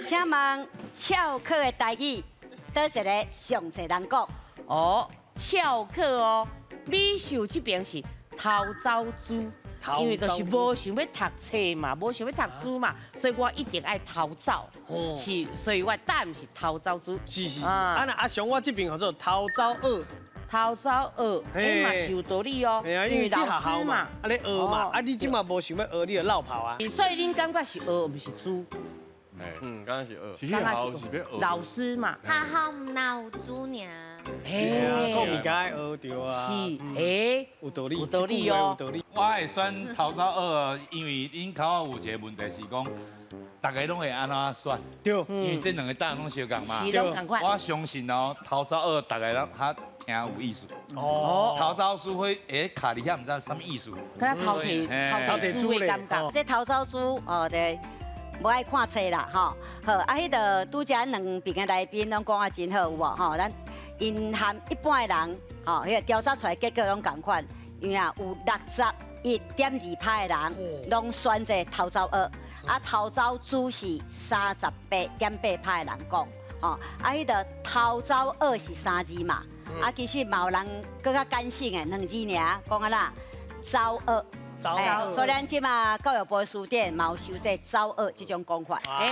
請問翹課的台語，佗一个上濟人講？哦，翹課哦，美秀這邊是偷走豬，因為就是無想欲讀冊嘛，無想欲讀書嘛，所以我一定愛偷走。是，所以我答案是偷走豬。是是是。啊，那阿雄我這邊叫做偷走學。偷走學，欸嘛是有道理哦。因為去學校嘛，啊咧學嘛，啊你這馬無想欲學，你就落跑啊。所以恁感覺是學，毋是豬？嗯，敢若是學。是學校是欲學。老師嘛。學校毋若有豬爾。嘿，講物件愛學著啊。是，欸，有道理，有道理哦。有道理。我會選偷走學，因為恁較早有一個問題是講，逐家攏會按怎選？因為這兩个答案攏相仝嘛。是攏仝款。我相信哦，偷走學，逐家攏較聽有意思。哦。偷走豬會會卡佇遐，毋知啥物意思。敢若偷提偷提豬的感覺。這偷走豬哦，這無愛看冊啦，吼。好，啊，彼个拄才兩邊的來賓攏講啊真好，有無？吼，咱𪜶和一般的人，吼，彼个調查出來結果攏仝款，因為啊有61.2%的人攏選擇偷走學，啊偷走豬是38.8%的人講，吼，啊彼个偷走學是三字嘛，啊其實嘛有人閣較感性的兩字爾，講按怎走學。走所以咱這馬教育部的辭典嘛有收這走學這種講法。